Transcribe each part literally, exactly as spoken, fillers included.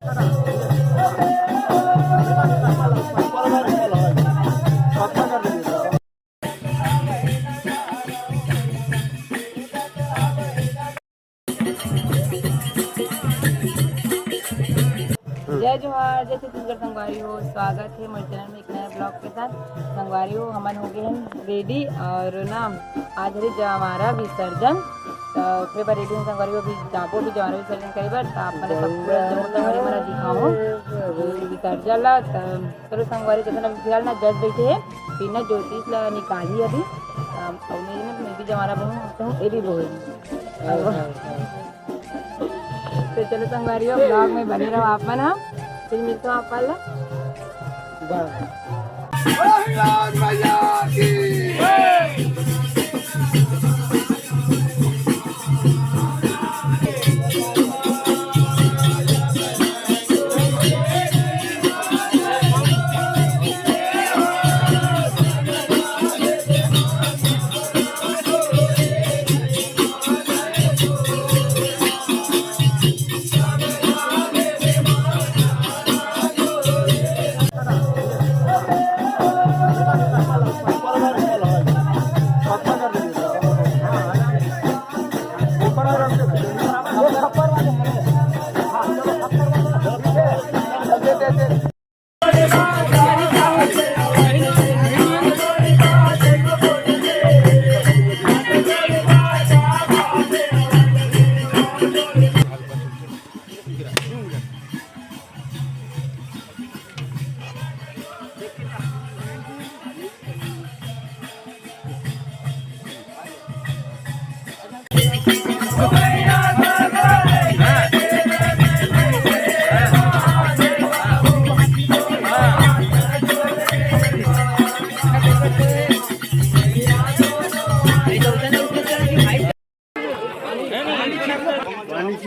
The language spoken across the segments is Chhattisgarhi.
जय जोहार, जय छत्तीसगढ़ संगवारी हो, स्वागत है मोर चैनल में एक नया ब्लॉग के साथ। संगवारी हो, हमन हो गए हैं रेडी और ना आज हरे जवारा विसर्जन, तो ओकरे बर रेडी हैं संगवारी हो। अभी जाबो भी जवारा विसर्जन करे बर, तो आप मन सब पूरा जम्मो संगवारी मन ला दिखाहूँ विसर्जन ला। तो चलो संगवारी, जैसे अभी फिलहाल ना जज बैठे हैं, फिर ना ज्योतिष ला निकाली अभी। अम, और मेरी ना, मैं भी जवारा बहू, तो ये भी बहू है। तो चलो संगवारी हो, ब्लॉग में बने रहो आप मन, हाँ। फिर मिलते हैं आप मन ला।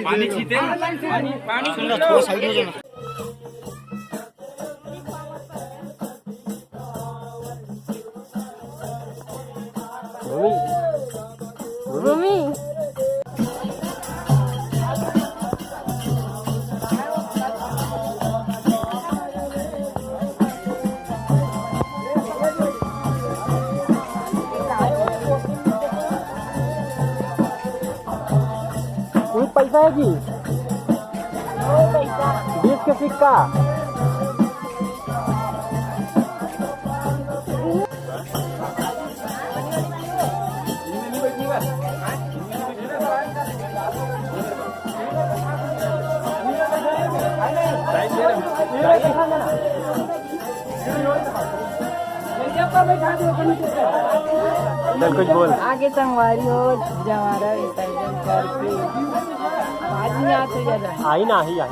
पानी छीते, पानी, पानी। सुन ना, थोड़ा साइड हो जाना। भूमि। भूमि। वही पैसा है जी, बीस के सिक्का। चल, कुछ बोल। आगे संगवारी हो, जवारा विसर्जन करके आवाज नहीं आत हे ज्यादा। आई ना, आई, आई।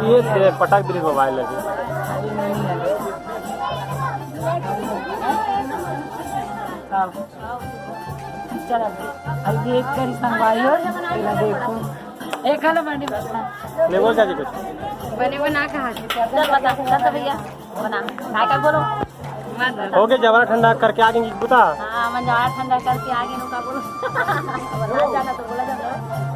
ये से पटक दे मोबाइल लगे। चल, अब ये एक करी संगवारी हो, तेला देखो। एक हला बने बता। ले बोल चाची कुछ। बने बना कहा? चल बता, चल तो भैया, बना। काय काय बोलो? मत बता। हो गया, जवारा ठंडा करके आ गए बुता। हाँ, मैं जवारा ठंडा करके आ गए, का बोलो? बता जाना तो बोला जाना।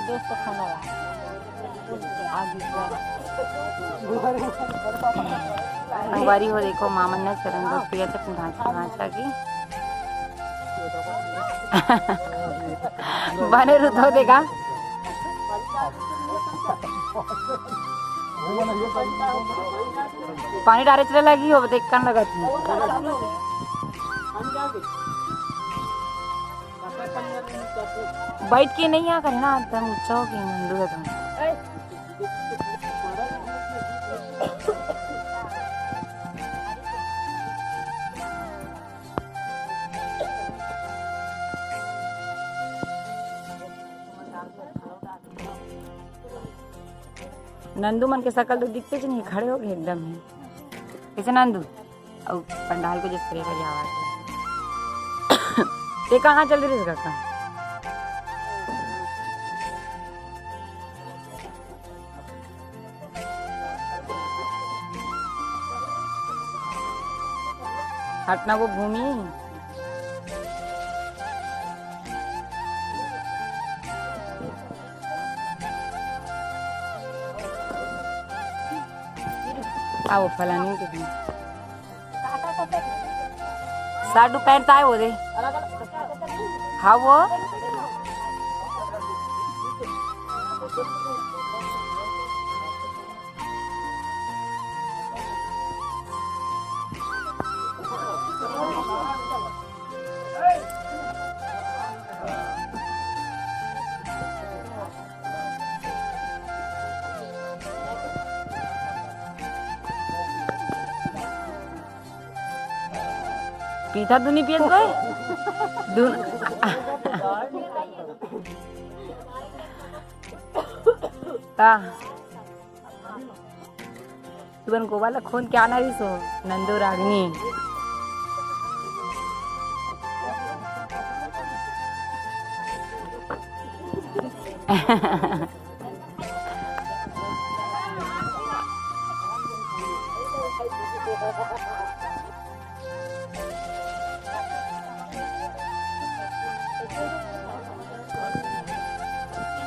दोस्त खाना ला। संगवारी हो, देखो, मामन ने चरण दूध पिया थे अपन भांचा, भांचा की। बने रुधो देगा। पानी डारे चले लगी हो, देख कन लगत है। बैठ के नहीं आ करे ना, एकदम ऊंचा हो गई नंदू है तुम। नंदू मन के शकल तो दिखते च नहीं, खड़े हो गए एकदम ही। कैसे नंदू? अउ पंडाल को जिस तरह का आवाज है। ते कहाँ चल रही काका? हटना वो भूमि। आओ, फलानी के दिन। साडू पैंट आए वो दे। हाँ वो। पीता दुनी पियत कोई? दुन- ता। तुमन गोबर ला खोद के आना रहिस हो, नंदू रागनी।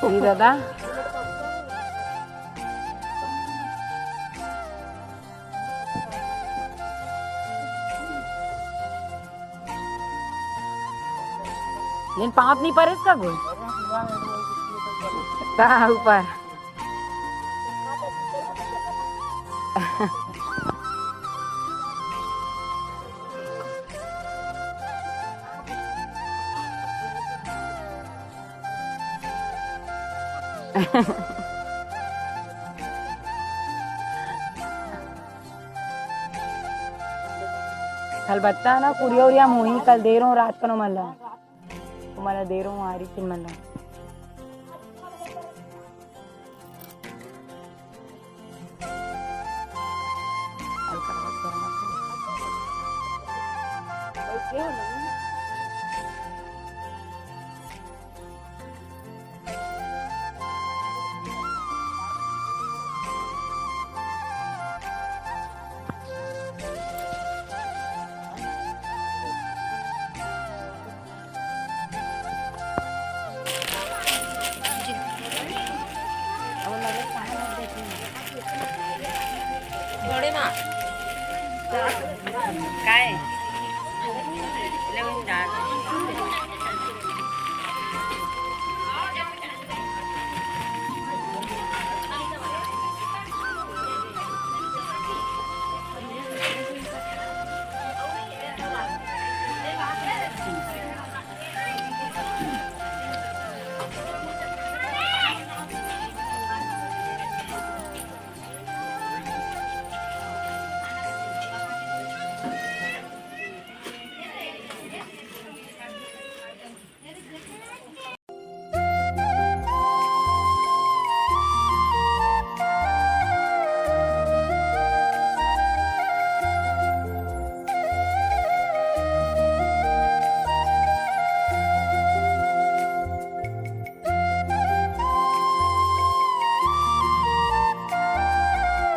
जी दादा। नीन पाँव नहीं परे इसका गोल। ता ऊपर। कल बता ना, कुरिया उरिया मुही कल दे रहा हूँ रात को मला। मला दे रहा हूँ आरी फिर मला।